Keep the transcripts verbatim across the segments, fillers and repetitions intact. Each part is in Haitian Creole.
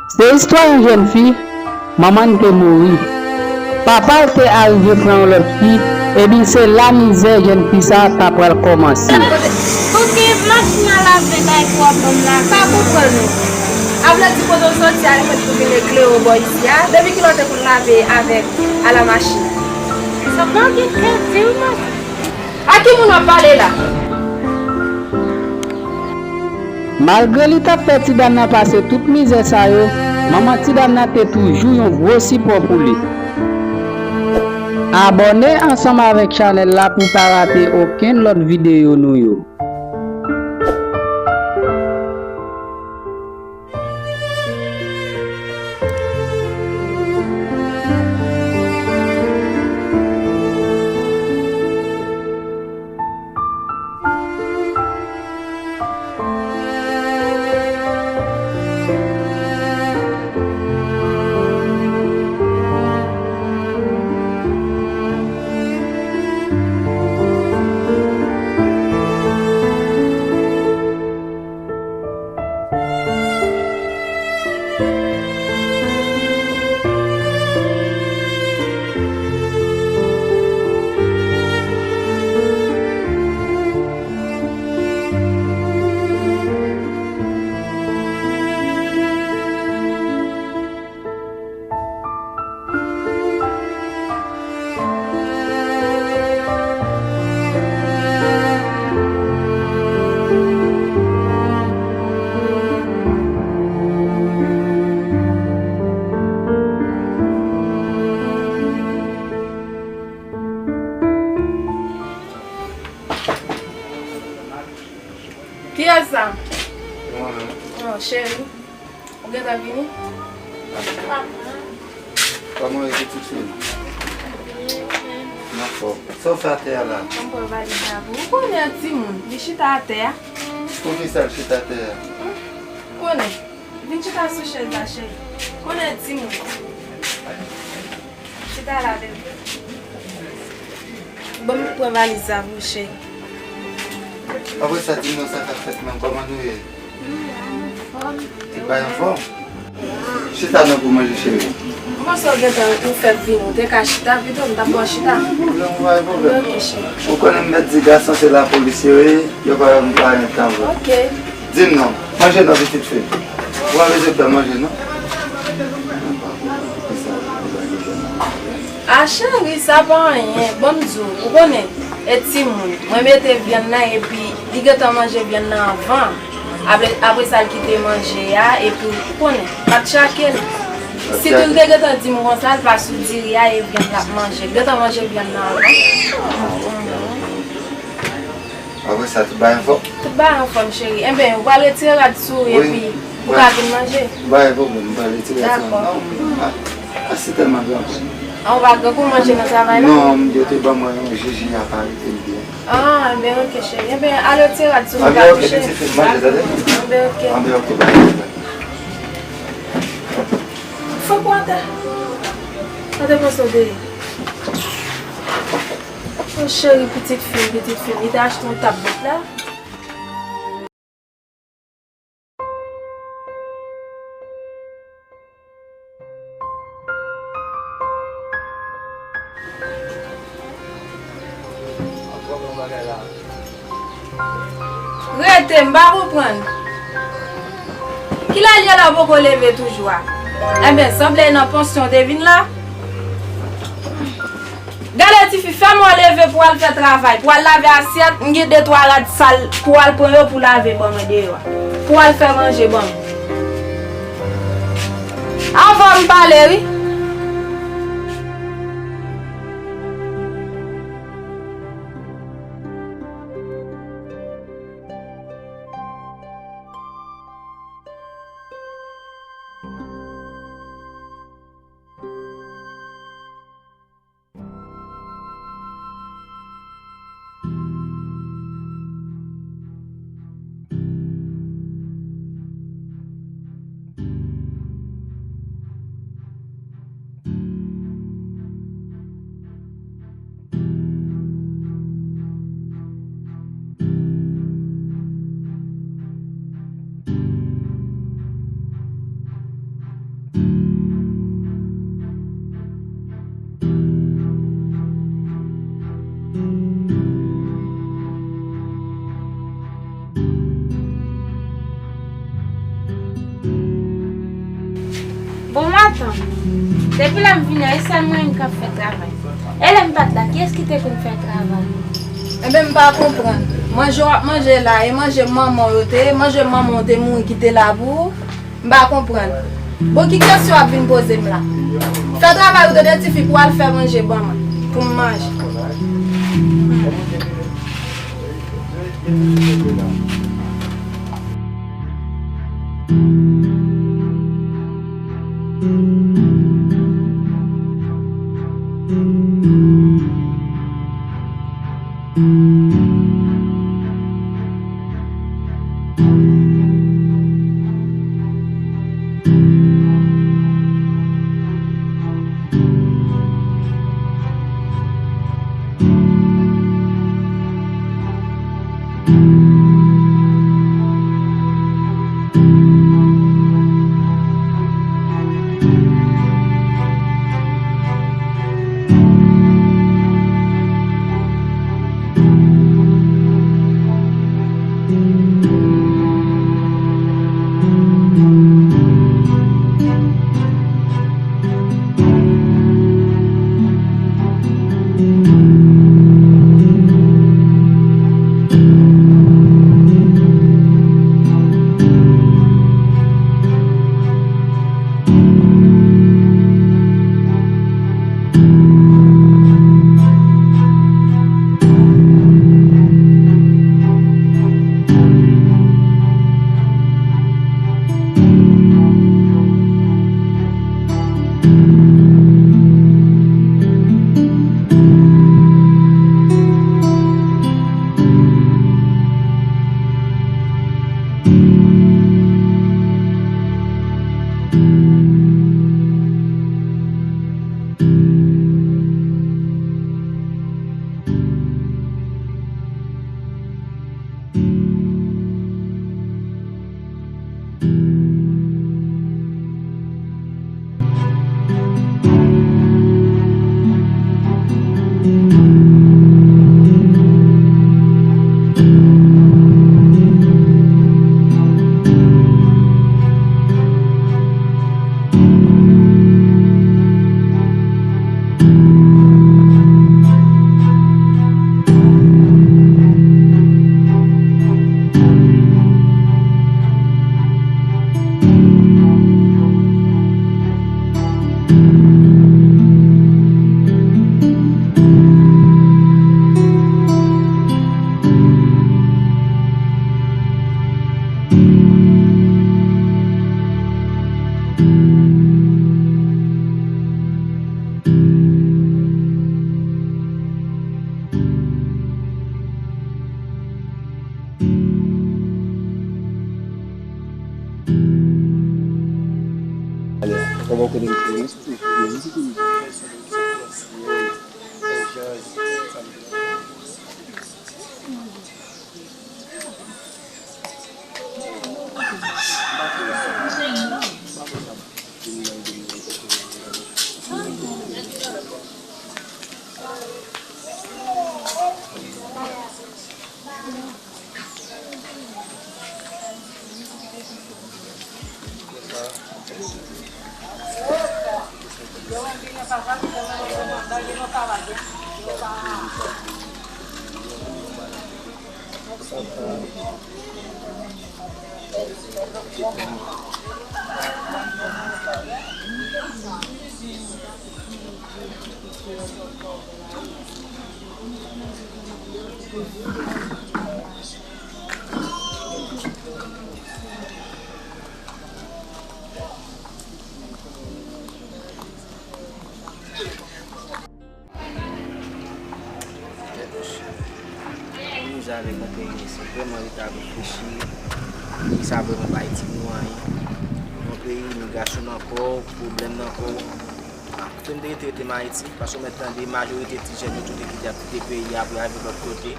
Se istwa yon jèn fi, manman l te mouri. Papa l te arive pran yon lòt fi, epi se la mizè jèn fi sa ta pral kòmanse. Pou ki machin a lave kay pwòp nonm la, pa konprann ou. A vle di kote w soti a, li fèt pou vin eklere w bò isi a, depi kilè w te konn lave avèk a la machin? Sa pa gen kè di w non. A ki moun w ap pale la? Malgre li t ap fè ti dam nan pase tout mizè sa yo, manman ti dam nan te toujou yon gwo sipò pou li. Abòne ansanm avèk chanèl la pou w pa rate okenn lòt videyo nou yo. Kiyès sa? Mwen menm. Oh, cheri. Ou gentan vini? Kòman w ye, pitit fi m? Byen, byen. M anfòm. Sa w fè atè a la? Mwen pran valiz la pou ou. Ou konnen timoun, li chita atè a. Poukisa l chita atè a? Hmm, ou konnen. Vin chita sou chèz la, cheri. Ou konnen timoun. Chita la, bebe. Ban m pran valiz la pou ou, cheri. Apre sa, di m non sa k ap fèt menm, kòman nou ye? Tout bagay anfòm? Chita non pou manje, cheri. M panse w gentan ou fèk vini, ou te ka chita pito, m t ap ba w chita. Pwoblèm, ou pa gen pwoblèm. Ok, cheri. Ou konnen m mèt di gason se lapolis yo ye, yo pa wè m pa gen tan vre. Ok. Di m non, manje non, pitit fi. Ou pa bezwen pè manje non. A cheri, sa pa anyen. Ban m di w, ou konnen, e timoun. Mwen mete vyann nan epi li gentan manje vyann nan anvan. Apre, apre sa, l kite manje a epi, ou konnen, pa tchake l. Sitou l te gentan di m konsa, l pa sou diri a e vyann l ap manje. L gentan manje vyann nan anvan. Apre sa, tout bagay anfòm? Tout bagay anfòm, cheri. Enben, ou pral retire rad sou ou epi ou ka vin manje. Wi. Pa gen pwoblèm, m pral retire rad sou mwen. Dakò. Non, m pa, pa si tèlman gran. Ah, ou pa gen pou manje nan travay la? Non, yo te ban mwen yon jiji a Pari, te m byen. Ah, enben, ok, cheri. Enben, al retire rad sou ou, m pral kouche. Enben, ok, pitit fi, manje, tande? Enben, ok. Enben, ok, bay, bay. Fò pou atè. Atè panse w deye. Oh, cheri, pitit fi m, pitit fi m, li te achte yon tab bèt la. Rete, m pa konprann. Kilè l ye la ou poko leve toujou a? Enben, sanble e nan pansyon w te vin la. Gade tifi, fè m wè w leve pou w al fè travay, pou w al lave asyèt, m gen de twa rad sal pou w al pran yo pou w lave ban mwen deyò a. Pou w al fè manje ban m. Anvan m pale wi. Bon, matant, depi lè m vini an, e sèl mwen menm k ap fè travay. E lè m pa t la, kiyès ki te konn fè travay? Enben, m pa konprann. Manje w ap manje la, e manje manman w yo te ye, manje manman w te mouri ki te la pou ou? M pa konprann. Bon, ki kesyon w ap vin poze m la? Fè travay ou tande, tifi, pou w al fè manje ban mwen, pou m manje. Amize avèk yon peyi, se vrèman li ta reflechi. Peyi sa vrèman pa itil nou anyen. Yon peyi, imigrasyon nan kò w, pwoblèm nan kò w. Kote m te rete, rete m Ayiti, paske w mèt tande majorite ti jèn yo tout te kite, ap kite peyi a pou y al viv lòt kote.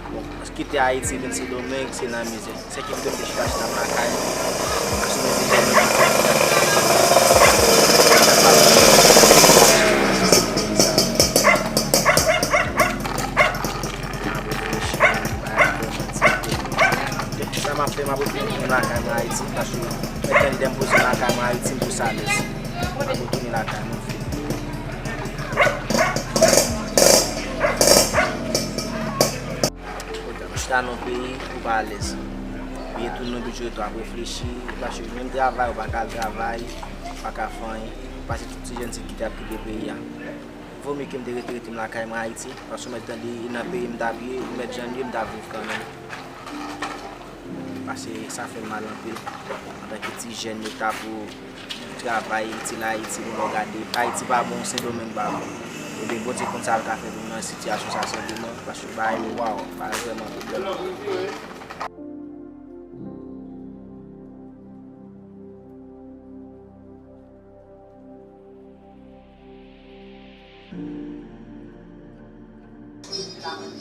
Bon, kite Ayiti, vin Sendomeng, se nan mizè. Sèl ki kite m te chita, chita m lakay mwen. Paske mwen se jèn ki te chita, chita m lakay mwen. Sa m ap fè, m ap rete lakay mwen Ayiti, paske mwen tande m poze lakay mwen Ayiti, m pou sa lès. Mwen ap retounen lakay mwen fini. Ou chita nan peyi, ou pa alèz. Ou ye tounen nan bidjè, w ap reflechi, paske menm travay, ou pa ka al travay, ou pa ka fè anyen. Paske tout ti jèn se kite ap kite peyi a. Vomye ke m te rete, rete m lakay mwen Ayiti, paske w mèt tande nan peyi m t ap ye, ou mèt jan l ye, m t ap viv kanmenm. Paske sa fè m mal anpil. Antanke ti jèn, yo ta pou travay itil Ayiti, pou nou gade Ayiti pa bon, Sendomeng pa bon. Ebyen, Bondye konn sa l ka fè pou nou nan sitiyasyon sa senpleman, paske bagay yo, waw, bagay vrèman pwoblèm.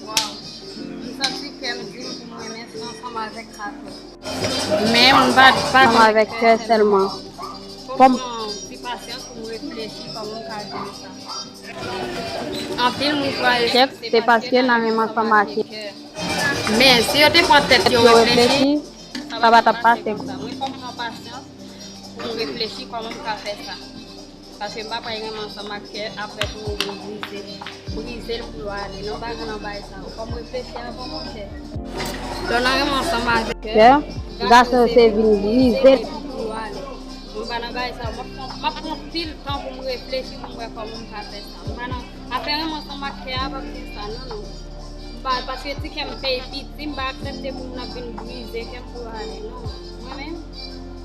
Waw, m santi kè m di m pou m renmen ansanm avèk sa tou. Men m pa, pa Ansanm avèk kè sèlman. Kòm ti pasyans pou m reflechi kòman m ka jere sa. Anpil moun kwè chèf, se paske nan renmen ansanm ak kè. Men si yo te pran tèt yo reflechi, sa pa t ap pase konsa. Mwen fò m pran pasyans pou m reflechi kòman m ka fè sa. Paske m pa pral renmen ansanm ak kè, apre pou yo vin brize, brize l pou yo ale. Non, m pa ka nan bagay sa yo. Fò m reflechi avan, monchè. Lè w nan renmen ansanm avèk kè, gason yo se vin brize l pou yo ale. Mwen pa nan bagay sa yo. M ap pran, m ap pran pil tan pou m reflechi, pou m wè kòman m ka fè sa. M pa nan, afè renmen ansanm ak kè a, p ap gen sa, non, non. M pa, paske ti kè m peyi piti, m pa aksepte pou moun ap vin brize kè m pou yo ale, non. Mwen menm,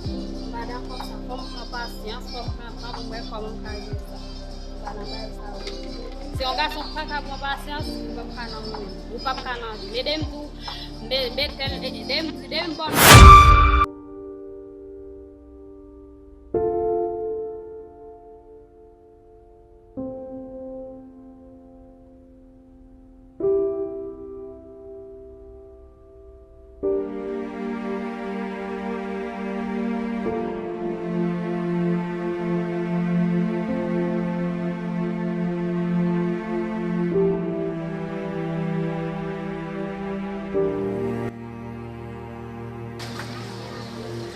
m pa dakò sa. Fò m pran pasyans, fò m pran tan pou m wè kòman m ka jere sa. M pa nan bagay sa yo. Si yon gason pa ka pran pasyans, li p ap ka nan moun. Ou p ap ka nan vi l. Ede m tou, me-, mete l, ede m, ede m bon.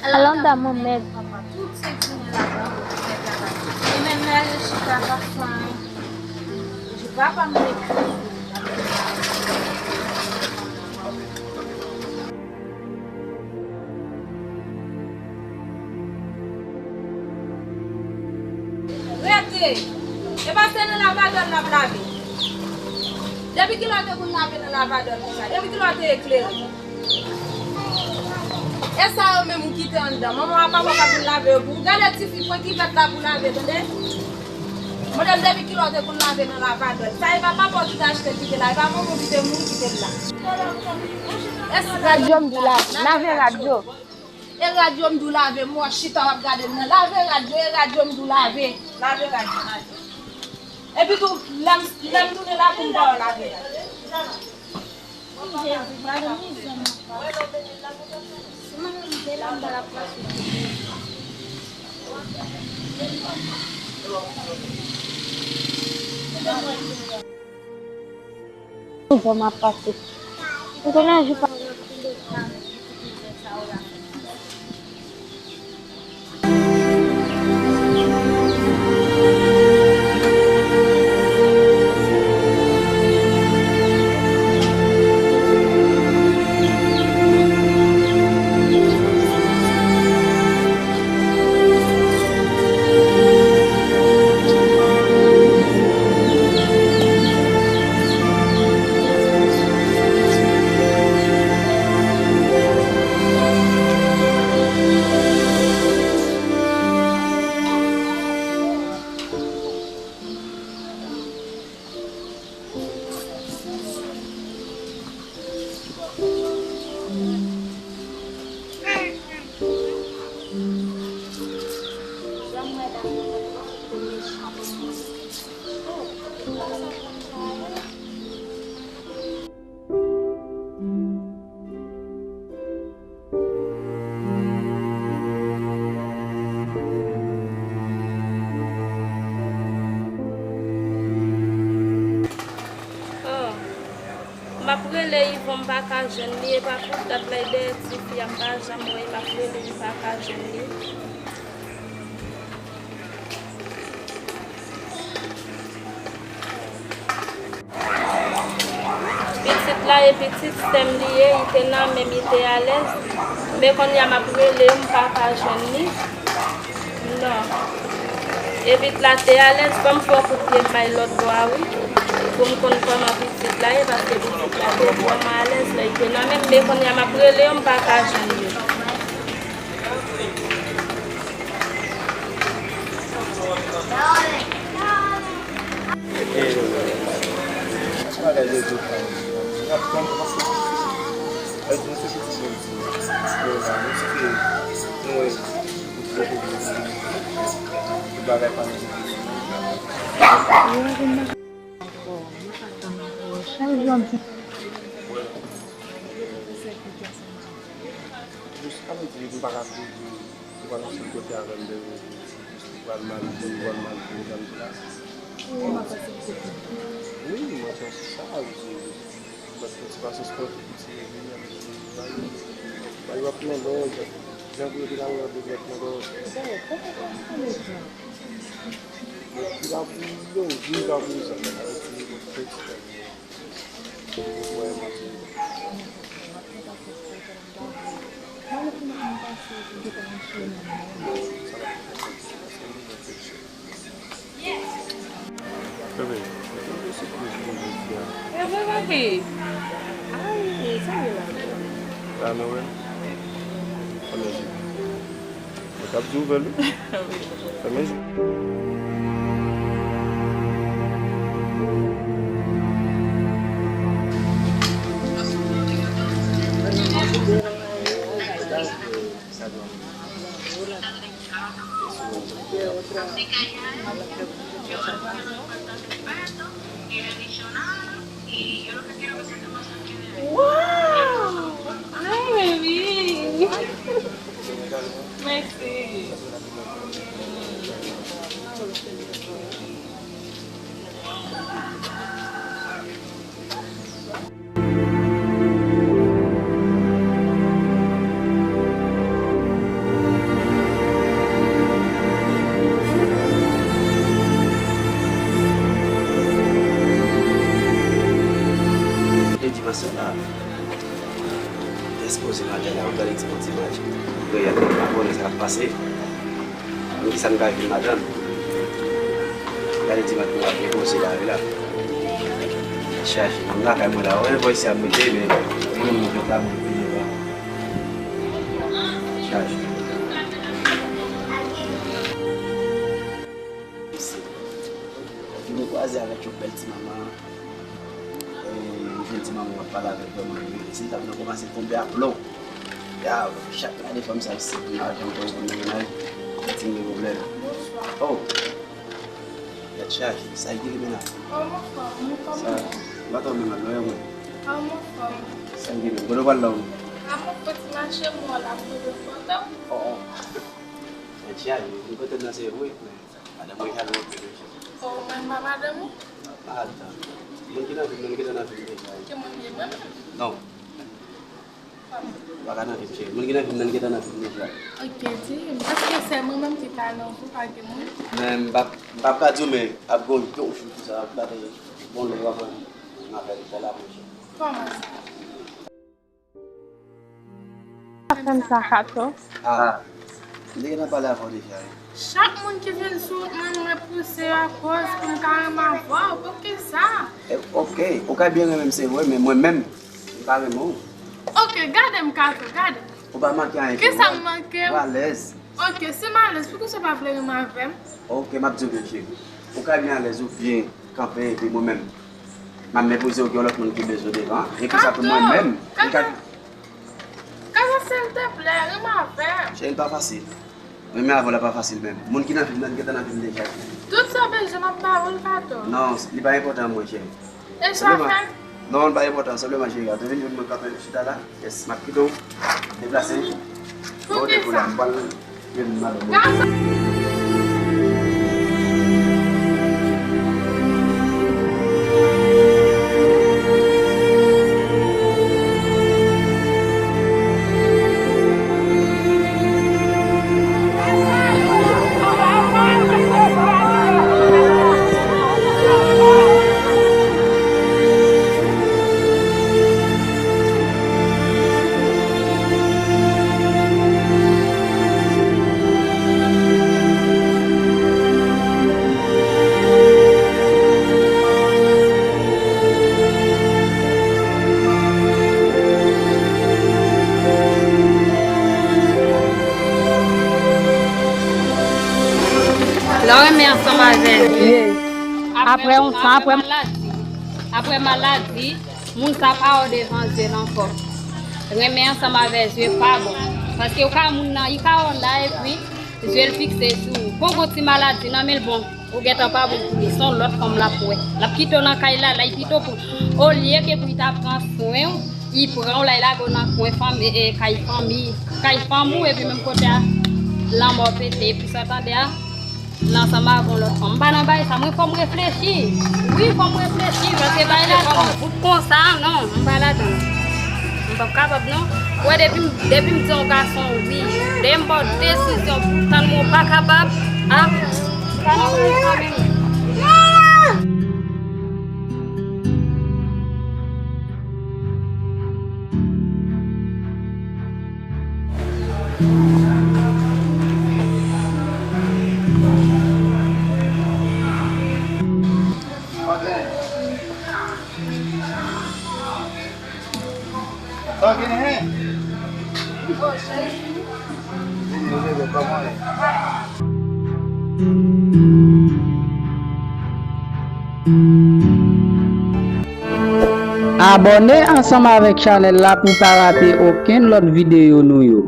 Alanda, mon mèt. Tout se di mwen ladan pou fè travay. E menm lè yo chita pa fè anyen. Di papa m te kriye. Rete! E pa se nan lavadòl n ap lave. Depi kilè w te konn lave nan lavadòl konsa? Depi kilè w te eklere? E sa yo menm ou kite anndan. Manman w a papa w ka vin lave yo pou ou. Gade ti fi pran kivèt la pou lave, tande? Mande m depi kilè w te konn lave nan lavadòl. Sa e pa papa w ki te achte kite la, e pa manman w ki te mouri kite l la. Rad yo m di la, lave rad yo. E rad yo m di w lave, m wè w chita w ap gade m nan. Lave rad yo, e rad yo m di w lave. Lave rad yo. Epi tou, lè m, lè m tounen lakou m pa wè w lave rad. Jezi, gade mizè m ap pase. Si mwen menm de la m pa la pase. Mizè m ap pase. M konnen jou pa Oh, m ap rele Yvon, m pa ka jwenn li, e pa pou dat la, e dèyè tifi a, m pa janm wè l, m ap rele l, m pa ka jwenn li. E pitit sè m li ye, li te nan men m, li te alèz. Men kounye a m ap rele yo, m pa ka jwenn li. Non. E pitit la te alèz, fò m fè yon kout pye m bay lòt bò a, wi. Pou m konn kòman pitit la ye, paske pitit la te vrèman alèz lè li te nan men m. Men kounye a m ap rele yo, m pa ka jwenn li. Jis ann di m pa ka prive, ou pral yon sèl kote avè m, demen ou pral mal viv, ou pral mal viv, jan m di la. Wi, mwen panse sa, wi, mwen panse sa, wi. Bay w ap nan dòz, jan pou yo te ka wè de vèt nan dòz. Ki pa pou yo, ki pa pou sa. Bebe, se yon sipriz pou jodi a. E vre, papi. Ay, sa vle la. La, Noël. Fèmen je. Mwen t ap di ouvè l, wi. Wi. Fèmen je. Wow! Ay, baby! Mèsi. Jodi dimanch la, ekspoze maten la, ou gade ti bon ti match. Gade, pa konnen sa k ap pase. Konn kisa m ka jwenn ladan l. Gade ti match mwen ap negosye la, wi la. Chaje. M lakay mwen la, wè, bò isi a m rete, men mwen menm mwen jwenn la, mwen rete la. Chaje. Vin kwaze avèk yon bèl ti manman. E, m jwenn ti manman w ap pale avèk vrèman, wi. E si l t ap nan kòmanse tonbe a plon. Ya, chak gade fanm sa, si pou lajan pou l nan mennaj, ti gen pwoblèm. Oh! Tèt chaje, sa ki li menm la? Oh, mon frè, mwen kòman? Sa, m pa twò menm la, non, mwen. Oh, mon frè. Sa ki li menm? Kote w pral la, ou? A, mon frè, ti mache, mwen la, m rive fòtò. Oh, oh. Tèt chaje, mwen kote nan se vre, men. Madanm mwen jalou anpil, wi. Oh, mwen pa madanm ou? Atann. Moun ki nan vi m nan, nou gentan nan vi m deja, wi. Ki moun li ye, mwen menm? Non. Kòman? Ou pa ka nan vi m, cheri. Moun ki nan vi m nan, nou gentan nan vi m deja. Ok, di m. Èske sèl mwen menm ki ka nan vi w, pa gen moun? Men m p ap, m p ap ka di w, men ap gen yon jou konsa, ap gade bon lè w ap wè m avè l, fè la, mon cheri. Kòman sa? Pa fè m sa, Kato. Ah, m te gentan pale avè w deja, wi. Chak moun ki vin sou wout mwen, m repouse yo akoz pou m ka renmen avè w. Poukisa? Eh, ok, ou ka byen renmen m, se vre, men mwen menm, m pa renmen w. Ok, gade m, Kato, gade. Ou pa manke anyen, cheri. Kisa m manke w? Ou alèz. Ok, si m alèz, poukisa w pa vle renmen avè m? Ok, m ap di w byen, cheri. Ou ka byen alèz, ou byen kanpe, epi mwen menm, m ap meprize w gen yon lòt moun ki bezwen devan. Epi sa tou mwen menm, m ka... Kato, silteplè, renmen avè m. Cheri, l pa fasil. Renmen avè w la pa fasil menm. Moun ki nan vi m nan, li gentan nan vi m deja. Tout sa w bezwen, m ap ba ou l, Kato. Non, li pa enpòtan mwen, cheri. E sa fè? Non, li pa enpòtan, senpleman, cheri, gade, vin jwenn mwen kanpe chita la. Yes, m ap kite w deplase. Bon, depo la, m pral jwenn madanm mwen. Lè w renmen ansanm avè Dye, apre yon tan, apre maladi, apre maladi, moun sa pa wè w devan zye l ankò. Renmen ansanm avè Dye pa bon. Paske ou ka moun nan, li ka wè w la, epi zye l fikse sou ou. Kon gon ti maladi nan men l, bon, ou gentan pa bon pou li. Se yon lòt fanm l ap wè. L ap kite w nan kay la, la, li pito pou, olye ke pou li ta pran swen w, li pran w la, li lage w nan kwen fanmi, e, kay fanmi, kay fanmi w, epi menm kote a, lanmò pete, epi sa w tande a, l ansanm avè yon lòt fanm. M pa nan bagay sa, mwen fò m reflechi. Wi, fò m reflechi, paske bagay la fò m bout konsa, non, m pa ladan. M p ap kapab, non. Ou wè, depi m, depi m di yon gason wi, depi m ba w desizyon pou w tann mwen, ou pa kapab, a, m pa nan bagay sa menm. Sa w genyen? Vini, vini, kòman ye? Abòne ansanm avèk chanèl la pou w pa rate okenn lòt videyo nou yo.